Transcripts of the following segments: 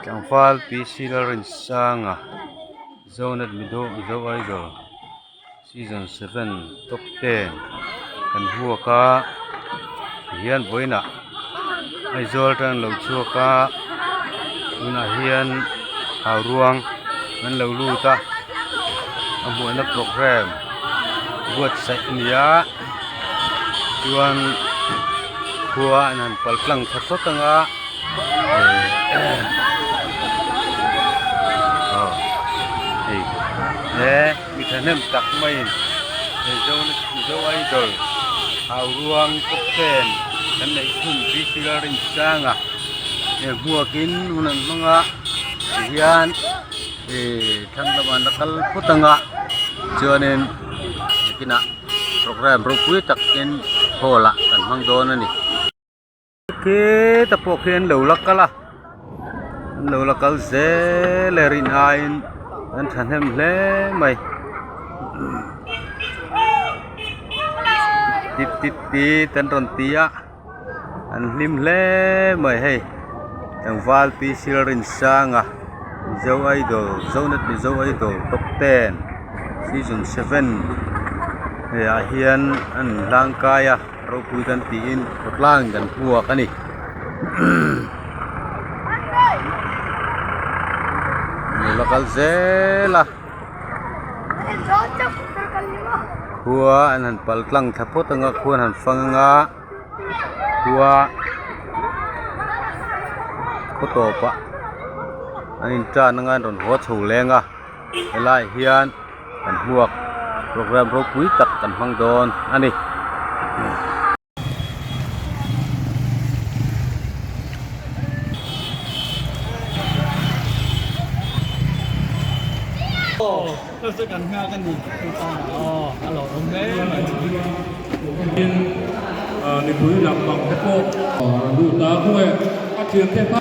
Tlangval PC Lalrinsanga Zonet Mizo Idol season 7 top 10 kan huak a tihian vawiinah Aizawl atang an lo chhuak a tunah hian hauruang an lo lut a a hmuhna programme buatsaih a ni a chuan khua an han pal tlang tha phawt ang a aw hei he mi thahnem tak maiin he Mizo Idol Hauruang top ten kan neih chhun PC Lalrinsanga he hmuakin hun an hmang a tihian ihh thlang lamah an la kal phawt ang a chuanin nakinah programme ropui takin hall ah kan hmang dawn a ni. Kheta pawh khi an lo la kal a an lo la kal zel e rin aiin an thahnem hle mai tit tit tit an rawn ti a an hlim hle mai hei tlangval PC Lalrinsanga Mizo Idol Zonet Mizo Idol top 10 season 7 hei ah hian an inhlangkai a. Ropui kan tiin khawtlang kan puak a ni. Lo la kal zel a. Khua an han pal tlang thla phawt ang a khua an han fang ang a khua khaw tawpah an in tan ang a an rawn haw chho leng a helaiah hian. Kan hmuak program ropui tak kan hmang dawn a ni. Mipui lampang te pawh a lut a, khawnge a thiante kha.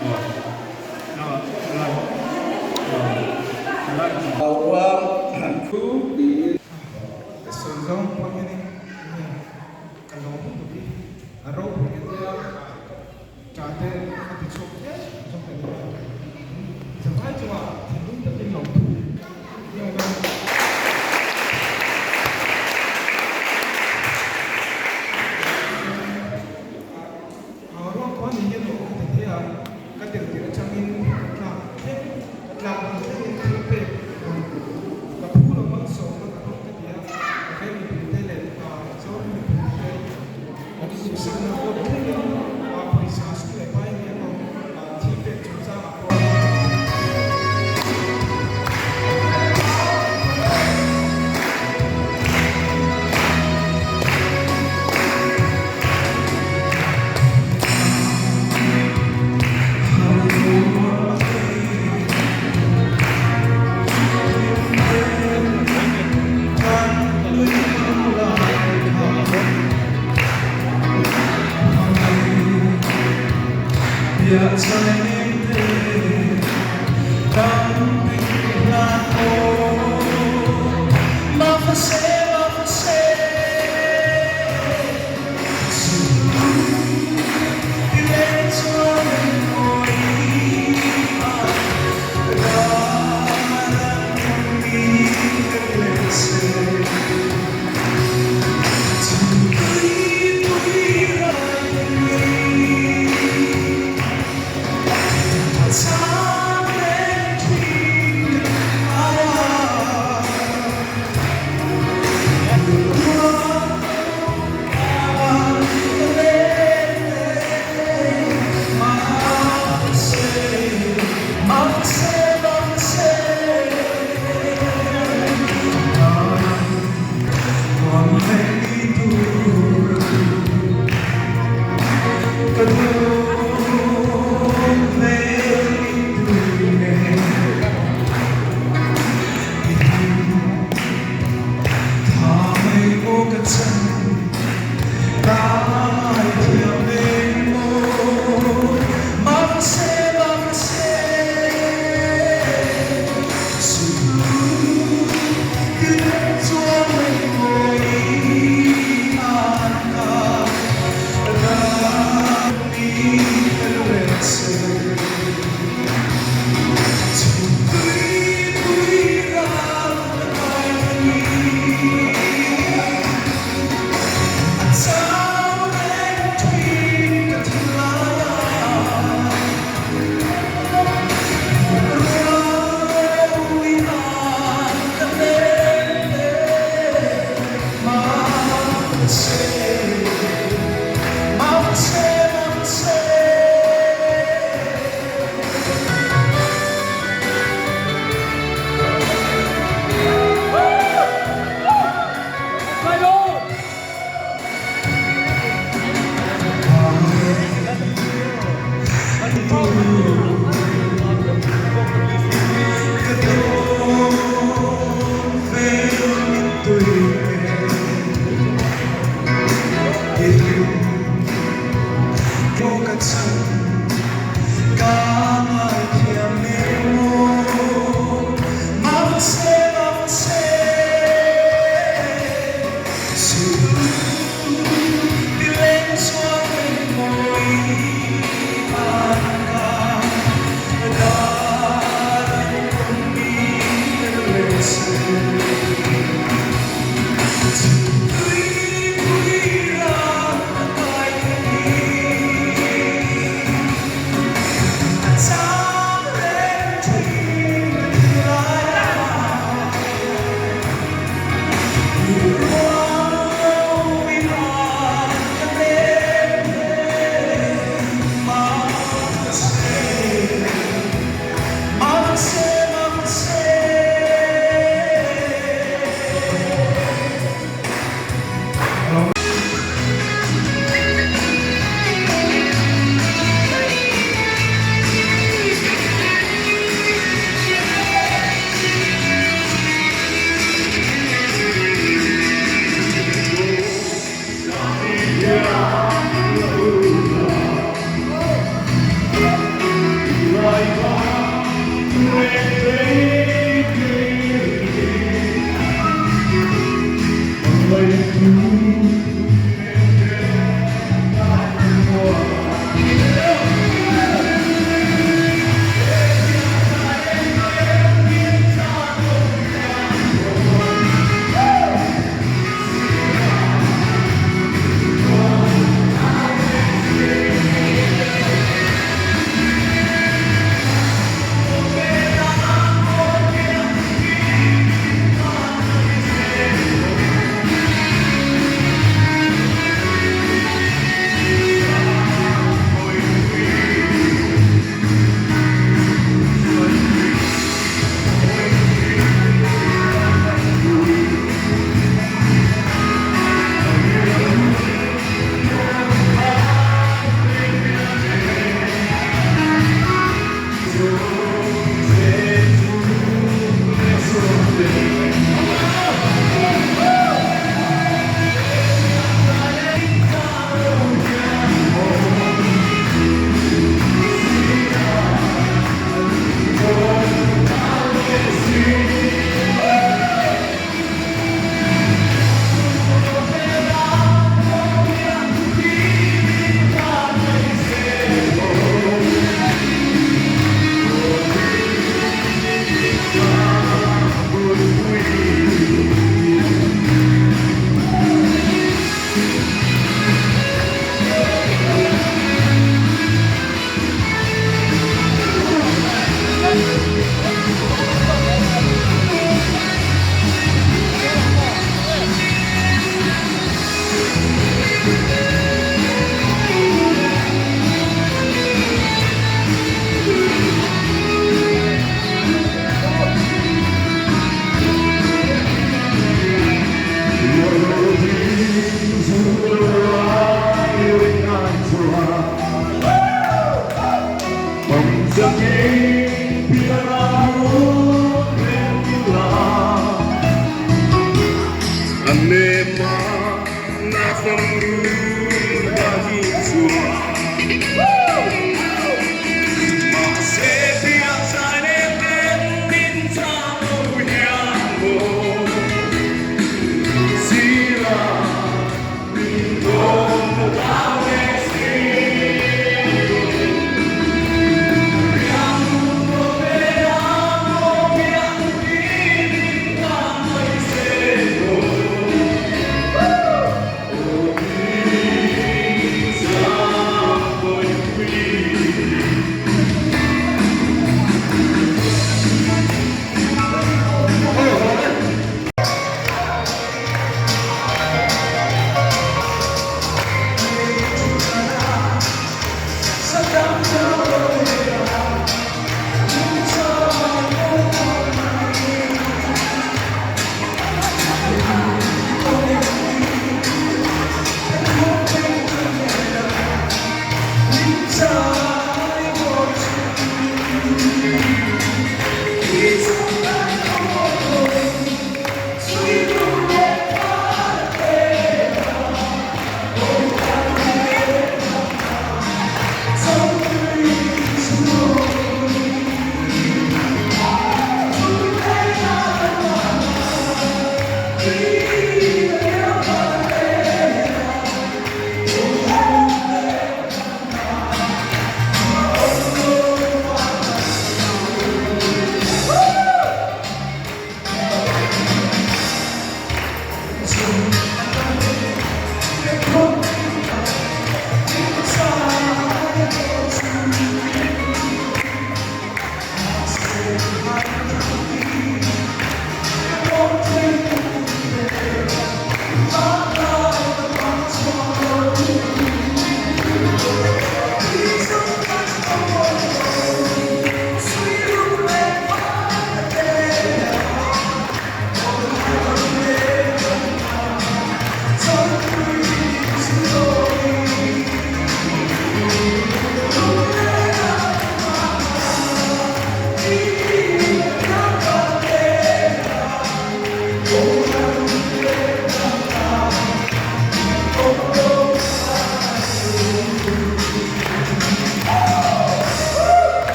Ka tel tirh atangin ka tlak thleng, ka tlak hnu thlengin thil pek rawn ka phu lo malsawmna ka dawng ka ti a, ka veng mipuite leh Zoram mipuite kan duhsakna pawh thlengin pawisa sum leh pai ni emaw thil pek chungchangah pawh.